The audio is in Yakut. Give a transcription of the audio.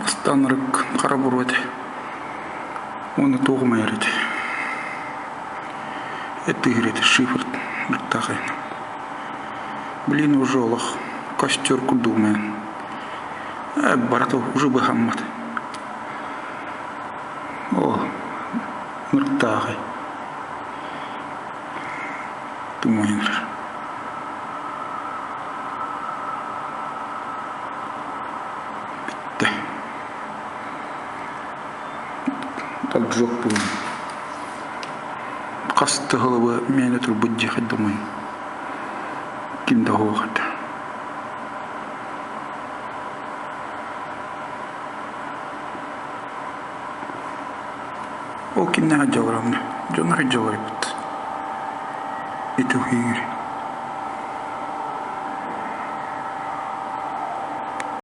Бастаан арык хара буруо этэ уонна туох умайар этэ этиһир этэ шифр быртаах Блин, уже олох костер курдук умайан барыта уже быһаммат. О, ынырыктаахай. Тумайан эрэр. Бүттэ. Поджог буолан. Хас да сылы мээнэ турбут дьиэ хайдамый. Ким да суох этэ. Ол кимнээх дьаларамна? Дьоннор дьалайбыт. Ити уһуйгыр.